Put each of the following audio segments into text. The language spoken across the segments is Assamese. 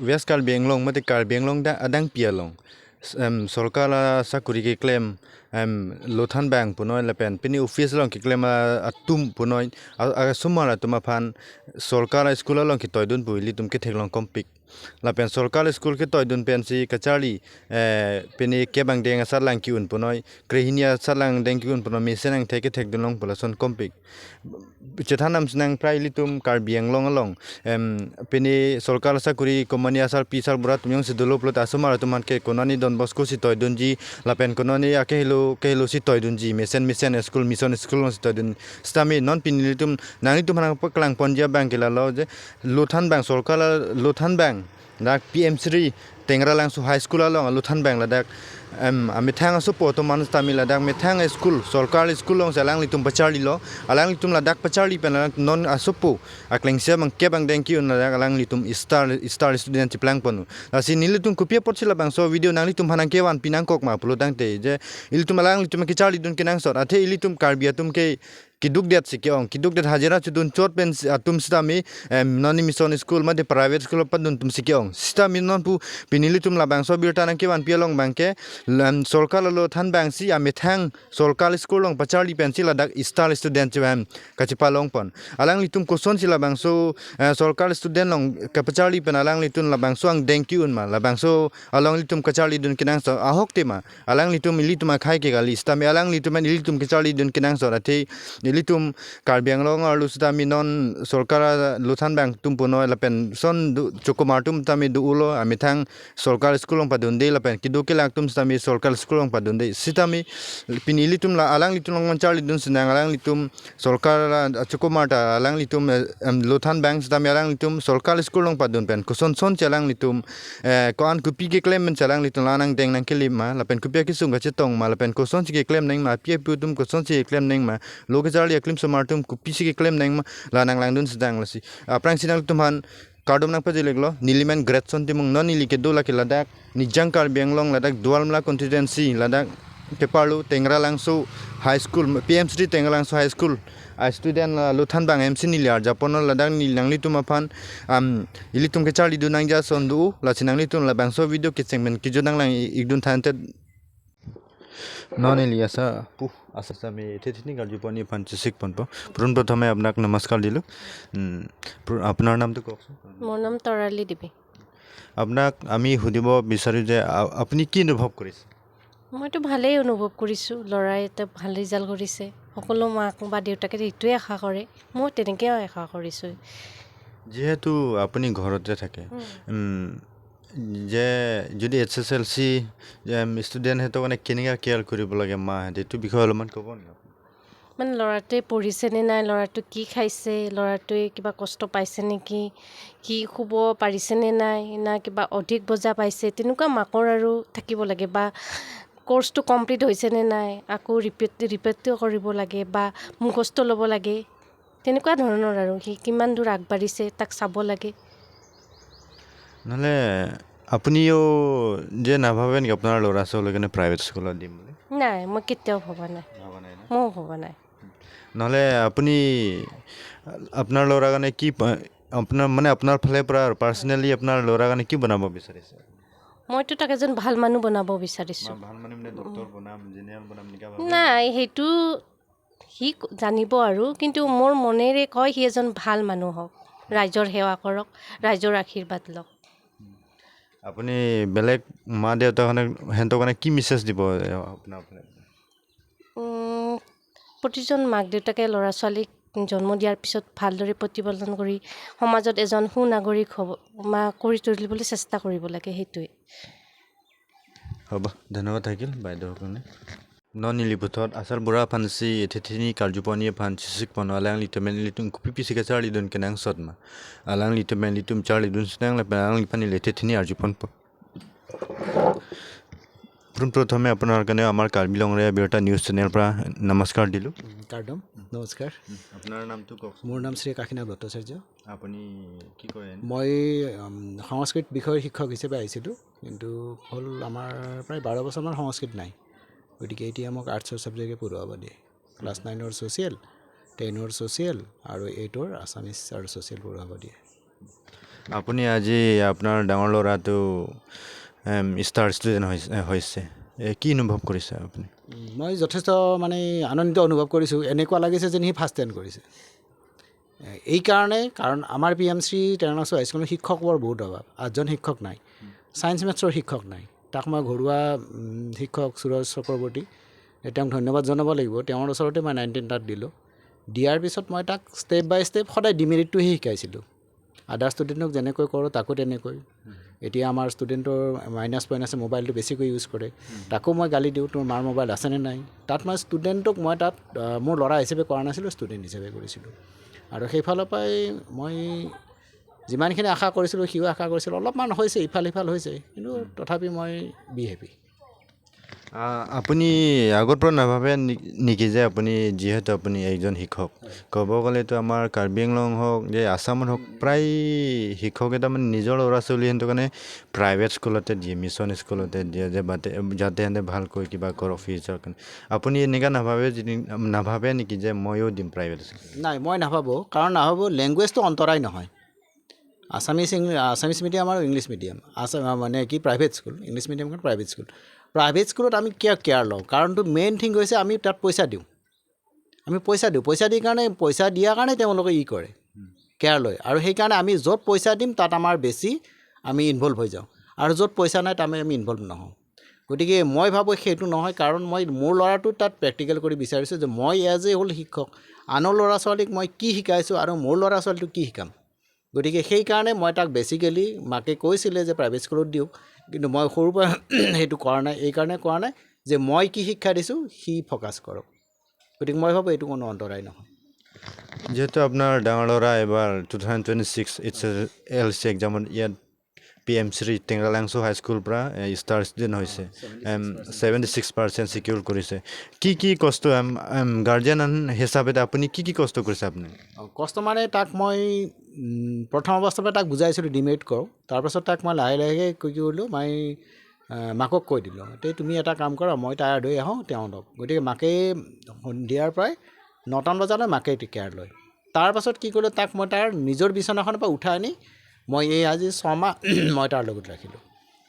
West Karbi Anglong mate Karbi Anglong da adang pialong sarkar sakuri ke claim lothan bang punoi lapen pini office long ki claim atum punoi sumara tuma phan sarkar school long ki toidun puili tum ke theklong kompik lapen sarkar school ke toidun pen si kachari pini kebang deng sarlang ki un punoi krehinia sarlang deng ki un punoi misenang theke thekdun long pulason kompik chethanam snang prai litum Karbi Anglong along pini sarkar sakuri komani asar pisar bura tumyong si dolo plot asumara tuman ke konani Don Bosco si toidun ji lapen konani ake hilo ke hilo si toidun ji mesen misen school mission school si toidun stami non pini litum nang litum hanang paklang ponjia bang ke la je lothan bang sarkar lothan bang dak PM3 Tengralangsu high school along lothan bang ladak ami thang asu poto manus tami ladak me thang school sarkar school long salang litum pacharli lo alang litum ladak pacharli pen non asupo aklengsia bang ke bang dengki un ladak alang litum star star student chiplang ponu asi nilitum kupia porchila bang so video nang litum hanang kewan pinang kok ma pulo dang te je ilitum alang litum ke charli dun kenang sor athe ilitum karbiatum ke kiduk det sikyong kiduk det hajira chudun chot pen atum stami non mission school made private school padun tum sikyong stami non pu pinilitum la bang so birta nang kewan pialong bang ke sarkar lo than bang si ami thang sarkar school long pacharli pen si ladak star student cham kachipa long pon alang litum koson si la bang so sarkar student long ka pacharli pen alang litun la bang so ang thank you un ma la bang so along litum kacharli dun kinang so ahok te ma alang litum ilitum khai ke gali stami alang litum ilitum kacharli dun kinang so athe ilitum Karbi Anglong aru stami non sarkar luthan bang tum puno lapen son chokomartum tami du ulo ami thang sarkar school long padun de lapen kidu ke laktum stami sarkar school long padun de sitami pin ilitum la alang litum long charli dun sinang alang litum sarkar chokomarta alang litum luthan bang stami alang litum sarkar school long padun pen kuson son chalang litum koan kupi ke claim men chalang litum lanang deng nang kelim ma lapen kupia ki sung ga chetong ma lapen kuson chi ke claim neng ma pia putum kuson chi claim neng ma loke charli aklim somartum kupi chi ke claim neng ma lanang langdun sidang lasi aprang sinang litum han kardom nang pajileglo niliman gretson timung non nili ke dola ke ladak nijang Karbi Anglong ladak dualmla constituency ladak kepalu Tengralangsu high school PMC Tengralangsu high school a student luthan bang MC niliar japono ladak nilang litum aphan ilitum ke charli dunang ja sondu la sinang litum la bang so video ke segment ki jodang lang ikdun thante non eliasa pu asami thethini garjuponi phan chisik pon পোন প্ৰথমে আপোনাক নমস্কাৰ দিলোঁ। আপোনাৰ নামটো কওকচোন। মোৰ নাম তৰালী দেৱী। আপোনাক আমি সুধিব বিচাৰোঁ যে আপুনি কি অনুভৱ কৰিছে? মইতো ভালেই অনুভৱ কৰিছোঁ। ল'ৰাই এটা ভাল ৰিজাল্ট কৰিছে। সকলো মাক বা দেউতাকে সেইটোৱে আশা কৰে, মই তেনেকৈয়ে আশা কৰিছোঁ। যিহেতু আপুনি ঘৰতে থাকে, যে যদি HSLC student সিহঁতৰ কাৰণে কেনেকৈ কেয়াৰ কৰিব লাগে মাহঁতে, এইটো বিষয়ে অলপমান ক'ব নেকি? মানে ল'ৰাটোৱে পঢ়িছেনে নাই, ল'ৰাটোৱে কি খাইছে, ল'ৰাটোৱে কিবা কষ্ট পাইছে নেকি, কি শুব পাৰিছেনে নাই, না কিবা অধিক বোজা পাইছে, তেনেকুৱা মাকৰ আৰু থাকিব লাগে। বা কৰ্চটো কমপ্লিট হৈছেনে নাই, আকৌ ৰিপিটো কৰিব লাগে বা মুখস্থ ল'ব লাগে, তেনেকুৱা ধৰণৰ আৰু সি কিমান দূৰ আগবাঢ়িছে তাক চাব লাগে। নহ'লে আপুনিও যে নাভাবে নেকি আপোনাৰ ল'ৰা ছোৱালীৰ কাৰণে প্ৰাইভেট স্কুলত দিম বুলি? নাই, মই কেতিয়াও ভবা নাই। ময়ো ভবা নাই। নহ'লে আপুনি আপোনাৰ ল'ৰাৰ কাৰণে কি আপোনাৰ মানে আপোনাৰ ফালৰ পৰা আৰু পাৰ্চনেলি আপোনাৰ ল'ৰাৰ কাৰণে কি বনাব বিচাৰিছে? মইতো তাক এজন ভাল মানুহ বনাব বিচাৰিছোঁ। ভাল মানুহ মানে ডক্টৰ বনাম, ইঞ্জিনিয়াৰ বনাম নেকি? নাই, সেইটো সি জানিব আৰু, কিন্তু মোৰ মনেৰে কয় সি এজন ভাল মানুহ হওক, ৰাইজৰ সেৱা কৰক, ৰাইজৰ আশীৰ্বাদ লওক। আপুনি বেলেগ মা দেউতাৰ কাৰণে সিহঁতৰ কাৰণে কি মেছেজ দিব আপোনাৰ? প্ৰতিজন মাক দেউতাকে ল'ৰা ছোৱালীক জন্ম দিয়াৰ পিছত ভালদৰে প্ৰতিপালন কৰি সমাজত এজন সুনাগৰিক হ'ব মা কৰি তুলিবলৈ চেষ্টা কৰিব লাগে, সেইটোৱে। হ'ব, ধন্যবাদ থাকিল বাইদেউৰ কাৰণে। ননীলিপুথত আচাৰ বুঢ়া ফানচি এথেথিনি কাৰ্যপনি ফান চিচিক পন আলাং লিটমেন লিটুং কুপি পিচিকা চাৰ্লি দুন কেনাং সদমা আলাং লিটমেন লিটুম চাৰ্লি দুন সিনাং লাং লিপানি লেথেথিনি আৰ্যপন। পোনপ্ৰথমে আপোনাৰ কাৰণে আমাৰ কাৰ্বি লংৰে বিৰতা নিউজ চেনেলৰ পৰা নমস্কাৰ দিলোঁ। কাৰ্ডম নমস্কাৰ। আপোনাৰ নামটো কওকচোন। মোৰ নাম শ্ৰী কাশীনাথ ভট্টাচাৰ্য। আপুনি কি কৰে? মই সংস্কৃত বিষয়ৰ শিক্ষক হিচাপে আহিছিলোঁ, কিন্তু হ'ল আমাৰ প্ৰায় 12 বছৰমান সংস্কৃত নাই, গতিকে এতিয়া মোক আৰ্টছৰ ছাবজেক্টে পঢ়ুৱাব দিয়ে। ক্লাছ 9ৰ ছ'চিয়েল, 10ৰ ছ'চিয়েল আৰু 8ৰ আছামিছ আৰু ছ'চিয়েল পঢ়ুৱাব দিয়ে। আপুনি আজি আপোনাৰ ডাঙৰ ল'ৰাটো ষ্টাৰ ষ্টুডেণ্ট হৈছে, কি অনুভৱ কৰিছে আপুনি? মই যথেষ্ট মানে আনন্দিত অনুভৱ কৰিছোঁ। এনেকুৱা লাগিছে যেন সি ফাৰ্ষ্ট ষ্টেণ্ড কৰিছে। এইকাৰণে, কাৰণ আমাৰ পি এম চি টেংৰাংচু হাইস্কুলত শিক্ষকৰ বহুত অভাৱ, 8জন শিক্ষক নাই, ছায়েন্স মেথছৰ শিক্ষক নাই। তাক মই ঘৰুৱা শিক্ষক সুৰজ চক্ৰৱৰ্তী, তেওঁক ধন্যবাদ জনাব লাগিব। তেওঁৰ ওচৰতে মই 9 10 তাত দিলোঁ। দিয়াৰ পিছত মই তাক ষ্টেপ বাই ষ্টেপ সদায় ডিমেৰিটটোহে শিকাইছিলোঁ। আদাৰ ষ্টুডেণ্টক যেনেকৈ কৰোঁ তাকো তেনেকৈ। এতিয়া আমাৰ ষ্টুডেণ্টৰ মাইনাছ পইণ্ট আছে, মোবাইলটো বেছিকৈ ইউজ কৰে, তাকো মই গালি দিওঁ, তোৰ মাৰ মোবাইল আছেনে নাই। তাত মই ষ্টুডেণ্টক মই তাত মোৰ ল'ৰা হিচাপে কৰা নাছিলোঁ, ষ্টুডেণ্ট হিচাপে কৰিছিলোঁ। আৰু সেইফালৰ পৰাই মই যিমানখিনি আশা কৰিছিলোঁ, সিও আশা কৰিছিল, অলপমান হৈছে, ইফাল সিফাল হৈছে, কিন্তু তথাপি মই বি হেপী। আপুনি আগৰ পৰা নাভাবে নেকি যে আপুনি যিহেতু আপুনি এজন শিক্ষক, ক'ব গ'লেতো আমাৰ কাৰ্বি আংলং হওক যে আছামত হওক, প্ৰায় শিক্ষকে তাৰমানে নিজৰ ল'ৰা ছোৱালী সিহঁতৰ কাৰণে প্ৰাইভেট স্কুলতে দিয়ে, মিছন স্কুলতে দিয়ে, যে বাতে যাতে সিহঁতে ভালকৈ কিবা কৰক ফিউচাৰ কাৰণে। আপুনি এনেকুৱা নাভাবে যদি নাভাবে নেকি যে ময়ো দিম প্ৰাইভেট স্কুল? নাই, মই নাভাবোঁ। কাৰণ নাভাবোঁ, লেংগুৱেজটো অন্তৰাই নহয়। আছামিছ মিডিয়াম আৰু ইংলিছ মিডিয়াম আছাম মানে কি প্ৰাইভেট স্কুল, ইংলিছ মিডিয়ামখন প্ৰাইভেট স্কুল। প্ৰাইভেট স্কুলত আমি কিয় কেয়াৰ লওঁ? কাৰণটো মেইন থিং হৈছে আমি তাত পইচা দিওঁ, আমি পইচা দিওঁ, পইচা দি কাৰণে, পইচা দিয়াৰ কাৰণে তেওঁলোকে ই কৰে, কেয়াৰ লয়। আৰু সেইকাৰণে আমি য'ত পইচা দিম তাত আমাৰ বেছি আমি ইনভল্ভ হৈ যাওঁ, আৰু য'ত পইচা নাই তাত আমি ইনভল্ভ নহওঁ। গতিকে মই ভাবোঁ সেইটো নহয়, কাৰণ মই মোৰ ল'ৰাটো তাত প্ৰেক্টিকেল কৰি বিচাৰিছোঁ যে মই এজ এ হ'ল শিক্ষক, আনৰ ল'ৰা ছোৱালীক মই কি শিকাইছোঁ আৰু মোৰ ল'ৰা ছোৱালীটোক কি শিকাম। গতিকে সেইকাৰণে মই তাক বেচিকেলি মাকে কৈছিলে যে প্ৰাইভেট স্কুলত দিওঁ, কিন্তু মই সৰুৰ পৰা সেইটো কৰা নাই। এইকাৰণে কৰা নাই যে মই কি শিক্ষা দিছোঁ সি ফ'কাছ কৰক। গতিকে মই ভাবোঁ এইটো কোনো অন্তৰায় নহয়। যিহেতু আপোনাৰ ডাঙৰ ল'ৰা এবাৰ 2026 HSLC এক্সামত ইয়াত পি এম শ্ৰী টেংৰালাংচু হাইস্কুলৰ পৰা ষ্টাৰ ষ্টুডেণ্ট হৈছে, 76% ছিকিউৰ কৰিছে, কি কি কষ্ট গাৰ্জেন হিচাপে আপুনি কি কি কষ্ট কৰিছে আপুনি? কষ্ট মানে তাক মই প্ৰথম অৱস্থাৰ পৰা তাক বুজাইছিলোঁ ডিমেৰিট কৰোঁ। তাৰপাছত তাক মই লাহে লাহে কি কৰিলোঁ, মই মাকক কৈ দিলোঁ, তে তুমি এটা কাম কৰা, মই টায়াৰ্ড হৈ আহোঁ তেওঁলোক। গতিকে মাকে সন্ধিয়াৰ প্ৰায় 9টামান বজালৈ মাকে কেয়াৰ লয়। তাৰপাছত কি কৰিলোঁ, তাক মই তাৰ নিজৰ বিচনাখনৰ পৰা উঠাই আনি মই এই আজি 6 মাহ মই তাৰ লগত ৰাখিলোঁ।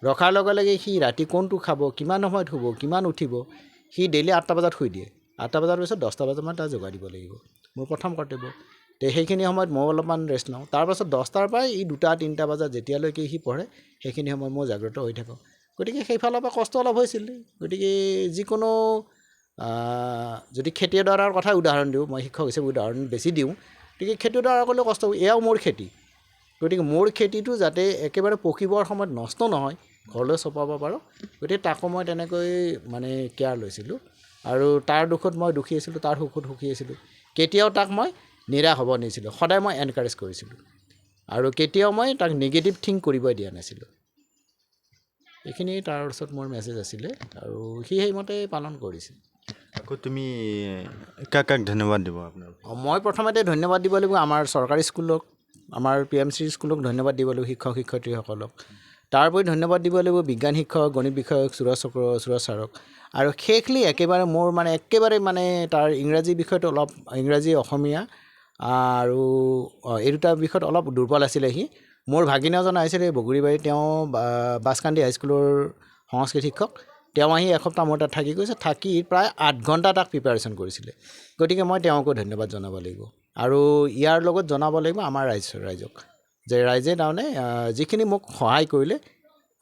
ৰখাৰ লগে লগে সি ৰাতি কোনটো খাব, কিমান সময়ত শুব, কিমান উঠিব, সি ডেইলি 8টা বজাত শুই দিয়ে। 8টা বজাৰ পিছত 10টা বজাত মই তাক জগাই দিব লাগিব, মোৰ প্ৰথম কৰ্তব্য। তে সেইখিনি সময়ত ময়ো অলপমান ৰেষ্ট লওঁ। তাৰপাছত 10টাৰ পৰাই ই 2টা 3টা বজাত যেতিয়ালৈকে সি পঢ়ে সেইখিনি সময়ত মই জাগ্ৰত হৈ থাকোঁ। গতিকে সেইফালৰ পৰা কষ্ট অলপ হৈছিল। গতিকে যিকোনো যদি খেতি এডৰাৰ কথাই উদাহৰণ দিওঁ, মই শিক্ষক হিচাপে উদাহৰণ বেছি দিওঁ, গতিকে খেতি এডৰা কৰিলেও কষ্ট, এয়াও মোৰ খেতি। গতিকে মোৰ খেতিটো যাতে একেবাৰে পকিবৰ সময়ত নষ্ট নহয়, ঘৰলৈ চপাব পাৰোঁ, গতিকে তাকো মই তেনেকৈ মানে কেয়াৰ লৈছিলোঁ। আৰু তাৰ দুখত মই দুখী আছিলোঁ, তাৰ সুখত সুখী আছিলোঁ। কেতিয়াও তাক মই নিৰাশ হ'ব নিদিছিলোঁ, সদায় মই এনকাৰেজ কৰিছিলোঁ আৰু কেতিয়াও মই তাক নিগেটিভ থিংক কৰিবই দিয়া নাছিলোঁ। এইখিনি তাৰ ওচৰত মোৰ মেছেজ আছিলে আৰু সি সেইমতে পালন কৰিছে। আকৌ তুমি কাক কাক ধন্যবাদ দিব আপোনাৰ? মই প্ৰথমতে ধন্যবাদ দিব লাগিব আমাৰ চৰকাৰী স্কুলক, আমাৰ পি এম চি স্কুলক ধন্যবাদ দিব লাগিব, শিক্ষক শিক্ষয়িত্ৰীসকলক। তাৰোপৰি ধন্যবাদ দিব লাগিব বিজ্ঞান শিক্ষক, গণিত বিষয়ক সুৰজ চক্ৰ, সুৰজ ছাৰক। আৰু শেষলি একেবাৰে মোৰ মানে একেবাৰে মানে তাৰ ইংৰাজী বিষয়টো অলপ, ইংৰাজী অসমীয়া আৰু এই দুটা বিষয়ত অলপ দুৰ্বল আছিলে সি। মোৰ ভাগিন এজন আহিছিলে বগৰীবাৰী, তেওঁ বাছকান্দি হাইস্কুলৰ সংস্কৃত শিক্ষক। তেওঁ আহি এসপ্তাহ মোৰ তাত থাকি গৈছে, থাকি প্ৰায় 8 ঘণ্টা তাক প্ৰিপাৰেশ্যন কৰিছিলে। গতিকে মই তেওঁকো ধন্যবাদ জনাব লাগিব। আৰু ইয়াৰ লগত জনাব লাগিব আমাৰ ৰাইজক, যে ৰাইজে তাৰমানে যিখিনি মোক সহায় কৰিলে।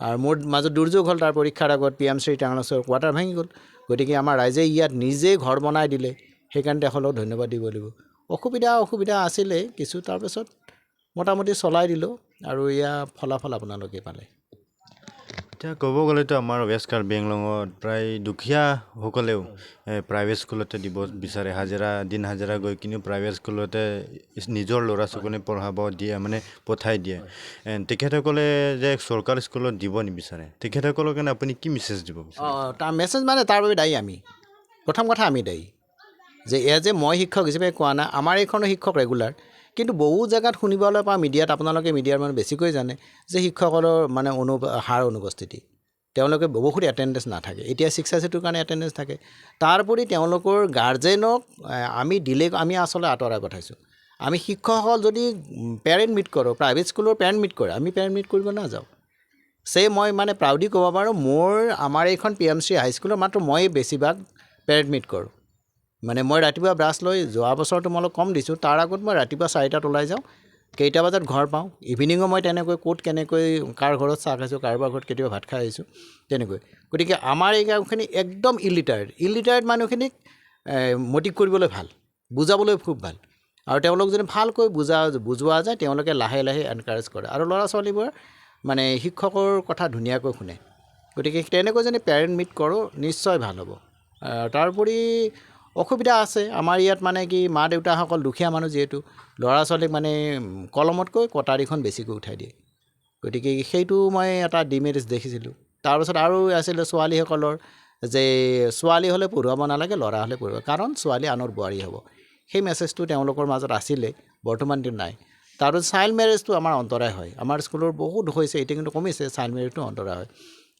আৰু মোৰ মাজত দুৰ্যোগ হ'ল তাৰ পৰীক্ষাৰ আগত, পি এম শ্ৰী টেংৰাংচুৰ কোৱাৰ্টাৰ ভাঙি গ'ল। গতিকে আমাৰ ৰাইজে ইয়াত নিজে ঘৰ বনাই দিলে, সেইকাৰণে তেখেতক ধন্যবাদ দিব লাগিব। অসুবিধা অসুবিধা আছিলে কিছু, তাৰপিছত মোটামুটি চলাই দিলোঁ আৰু ইয়াৰ ফলাফল আপোনালোকে পালে। এতিয়া ক'ব গ'লেতো আমাৰ ৱেষ্ট কাৰ্বি আংলঙত প্ৰায় দুখীয়াসকলেও প্ৰাইভেট স্কুলতে দিব বিচাৰে, হাজিৰা দিন হাজিৰা গৈ কিনে প্ৰাইভেট স্কুলতে নিজৰ ল'ৰা ছোৱালী পঢ়াব দিয়ে, মানে পঠাই দিয়ে। তেখেতসকলে যে চৰকাৰী স্কুলত দিব নিবিচাৰে, তেখেতসকলৰ কাৰণে আপুনি কি মেছেজ দিব বিচাৰে? তাৰ মেছেজ মানে তাৰ বাবে দায়ী আমি, প্ৰথম কথা আমি দায়ী। যে এয়া যে মই শিক্ষক হিচাপে কোৱা নাই, আমাৰ এইখনো শিক্ষক ৰেগুলাৰ, কিন্তু বহু জেগাত শুনিবলৈ পাওঁ মিডিয়াত, আপোনালোকে মিডিয়াৰ মানুহ বেছিকৈ জানে যে শিক্ষকসকলৰ মানে হাৰ অনুপস্থিতি, তেওঁলোকে বহুত এটেণ্ডেঞ্চ নাথাকে। এতিয়া শিক্ষা সেতুৰ কাৰণে এটেণ্ডেঞ্চ থাকে। তাৰোপৰি তেওঁলোকৰ গাৰ্জেনক আমি ডিলে, আমি আচলতে আঁতৰাই পঠাইছোঁ। আমি শিক্ষকসকল যদি পেৰেণ্ট মিট কৰোঁ, প্ৰাইভেট স্কুলৰ পেৰেণ্ট মিট কৰে, আমি পেৰেণ্ট মিট কৰিব নাযাওঁ। সেই মই মানে প্ৰাউডলি ক'ব পাৰোঁ, মোৰ আমাৰ এইখন PMC হাইস্কুলৰ মাত্ৰ মই বেছিভাগ পেৰেণ্ট মিট কৰোঁ। মানে মই ৰাতিপুৱা ব্ৰাছ লৈ, যোৱা বছৰটো মই অলপ কম দিছোঁ, তাৰ আগত মই ৰাতিপুৱা 4টাত ওলাই যাওঁ, কেইটা বজাত ঘৰ পাওঁ, ইভিনিঙো মই তেনেকৈ ক'ত কেনেকৈ কাৰ ঘৰত চাহ খাইছোঁ, কাৰোবাৰ ঘৰত কেতিয়াবা ভাত খাই আহিছোঁ তেনেকৈ। গতিকে আমাৰ এই গাঁওখিনি একদম ইলিটাৰেট, ইলিটাৰেট মানুহখিনিক মটিভ কৰিবলৈ ভাল, বুজাবলৈ খুব ভাল, আৰু তেওঁলোক যদি ভালকৈ বুজোৱা যায় তেওঁলোকে লাহে লাহে এনকাৰেজ কৰে, আৰু ল'ৰা ছোৱালীবোৰ মানে শিক্ষকৰ কথা ধুনীয়াকৈ শুনে। গতিকে তেনেকৈ যদি পেৰেণ্ট মিট কৰোঁ নিশ্চয় ভাল হ'ব। তাৰোপৰি অসুবিধা আছে আমাৰ ইয়াত, মানে কি মা দেউতাসকল দুখীয়া মানুহ যিহেতু, ল'ৰা ছোৱালীক মানে কলমতকৈ কটাৰীখন বেছিকৈ উঠাই দিয়ে, গতিকে সেইটো মই এটা ডিমেৰিটছ দেখিছিলোঁ। তাৰপাছত আৰু আছিলে ছোৱালীসকলৰ যে ছোৱালী হ'লে পঢ়ুৱাব নালাগে, ল'ৰা হ'লে পঢ়ুৱাব, কাৰণ ছোৱালী আনৰ বোৱাৰী হ'ব, সেই মেছেজটো তেওঁলোকৰ মাজত আছিলে, বৰ্তমান দিন নাই। তাৰপিছত চাইল্ড মেৰেজটো আমাৰ অন্তৰায় হয়, আমাৰ স্কুলৰ বহুত হৈছে, এতিয়া কিন্তু কমিছে, চাইল্ড মেৰেজটো অন্তৰায় হয়।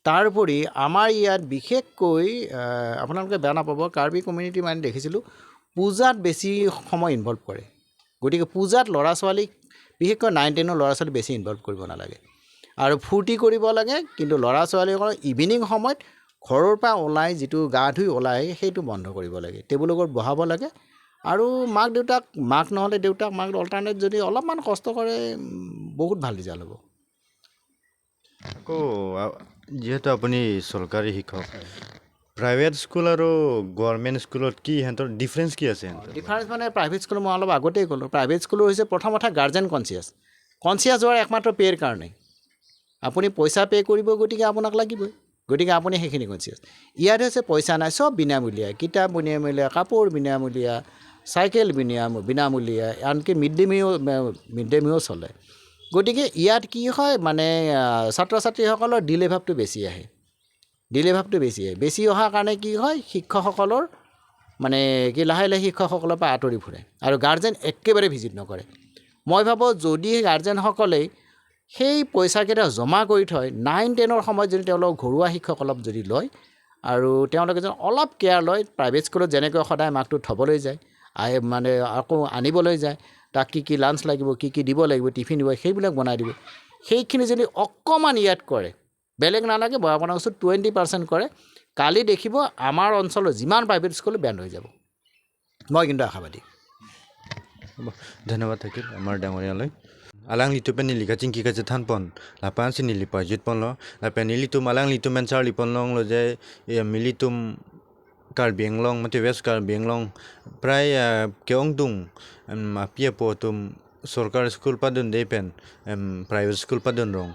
তাৰোপৰি আমাৰ ইয়াত বিশেষকৈ আপোনালোকে বেয়া নাপাব, কাৰ্বি কমিউনিটি মানে দেখিছিলোঁ পূজাত বেছি সময় ইনভল্ভ কৰে, গতিকে পূজাত ল'ৰা ছোৱালীক বিশেষকৈ 9 10ৰ ল'ৰা ছোৱালী বেছি ইনভল্ভ কৰিব নালাগে, আৰু ফূৰ্তি কৰিব লাগে, কিন্তু ল'ৰা ছোৱালীসকল ইভিনিং সময়ত ঘৰৰ পৰা ওলাই যিটো গা ধুই ওলাই আহে সেইটো বন্ধ কৰিব লাগে, টেবুলৰ ওপৰত বহাব লাগে, আৰু মাক দেউতাক, মাক নহ'লে দেউতাক, মাক অল্টাৰনেট যদি অলপমান কষ্ট কৰে বহুত ভাল ৰিজাল্ট হ'ব। আকৌ যিহেতু আপুনি চৰকাৰী শিক্ষক, প্ৰাইভেট স্কুল আৰু গভৰ্ণমেণ্ট স্কুলত কি সিহঁতৰ ডিফাৰেঞ্চ কি আছে? ডিফাৰেঞ্চ মানে প্ৰাইভেট স্কুলত মই অলপ আগতেই ক'লোঁ, প্ৰাইভেট স্কুলৰ হৈছে প্ৰথম কথা গাৰ্জেন কনচিয়াছ, কনচিয়াছ হোৱাৰ একমাত্ৰ পে'ৰ কাৰণে, আপুনি পইচা পে' কৰিব গতিকে আপোনাক লাগিবই, গতিকে আপুনি সেইখিনি কনচিয়াছ। ইয়াত হৈছে পইচা নাই, চব বিনামূলীয়া, কিতাপ বিনামূলীয়া, কাপোৰ বিনামূলীয়া, চাইকেল বিনামূলীয়া, আনকি মিড ডে মিলো চলে। গতিকে ইয়াত কি হয় মানে ছাত্ৰ ছাত্ৰীসকলৰ ডিলে ভাৱটো বেছি আহে, ডিলে ভাৱটো বেছি আহে, বেছি অহাৰ কাৰণে কি হয় শিক্ষকসকলৰ মানে কি লাহে লাহে শিক্ষকসকলৰ পৰা আঁতৰি ফুৰে, আৰু গাৰ্জেন একেবাৰে ভিজিট নকৰে। মই ভাবোঁ যদি গাৰ্জেনসকলে সেই পইচাকেইটা জমা কৰি থয়, 9 10ৰ সময়ত যদি তেওঁলোক ঘৰুৱা শিক্ষক অলপ যদি লয়, আৰু তেওঁলোকে যদি অলপ কেয়াৰ লয়, প্ৰাইভেট স্কুলত যেনেকৈ সদায় মাকটো থ'বলৈ যায়, মানে আকৌ আনিবলৈ যায়, তাক কি কি লাঞ্চ লাগিব, কি কি দিব লাগিব, টিফিন দিব, সেইবিলাক বনাই দিব, সেইখিনি যদি অকণমান ইয়াত কৰে, বেলেগ নালাগে, মই আপোনাৰ ওচৰত 20% কৰে, কালি দেখিব আমাৰ অঞ্চলৰ যিমান প্ৰাইভেট স্কুল বেণ্ড হৈ যাব। মই কিন্তু আশাবাদী। ধন্যবাদ থাকিল আমাৰ ডাঙৰীয়ালৈ। Alang litu pen nili ka chingki ka than pon la pan si nili pa jit pon lo la pen nili tum alang litu men char li pon long lo je mili tum Karbi Anglong mate West Karbi Anglong প্রায় কেং দুং apia po tum sarkar school padun de pen private school padun rong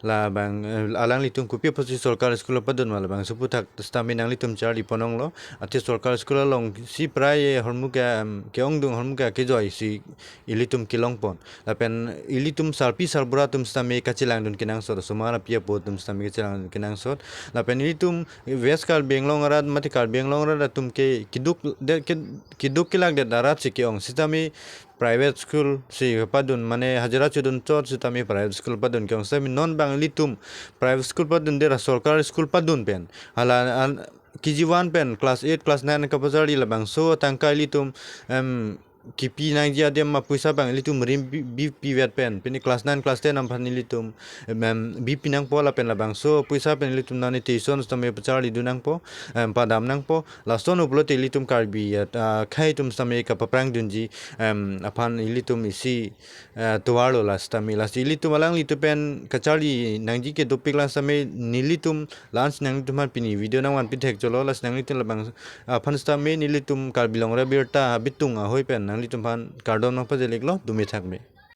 la bang alang litum kupia posi sarkar school padun wala bang supu thak stami nang litum char li ponong lo ate sarkar school long si prai hormuka keong dung hormuka ke joi si ilitum kilong pon la pen ilitum sarpi sarbura tum stami kachilang dun kinang sor sumara pia po tum stami kachilang dun kinang sor la pen ilitum West Karbi Anglong arad mate Karbi Anglong arad tum ke kiduk de kiduk kilak de darat si keong sitami private school si padun mane hajira chudun chot sitami private school padun keong sami non bangli tum private school padun dera sarkar school padun pen hala KG1 pen class 8 class 9 ka pazari la bang so tangkai tum kipi nang jia dem ma puisa bang litum rim b p vet pen pini class 9 class 10 am phani litum b p nang po la pen la bang so puisa pen litum nani tuition stame pachari du nang po padam nang po la son uplo te litum karbi khai tum stame ka paprang dunji aphan litum isi tuwalo la stame la litum alang litum pen kachari nang ji ke dopik la stame nilitum lans nang litum han pini video nang wan pithek cholo la nang litum la bang aphan stame nilitum karbi long ra birta bitung a hoi pen nang litum phan kardon nang pa jeliklo dumi thakbe।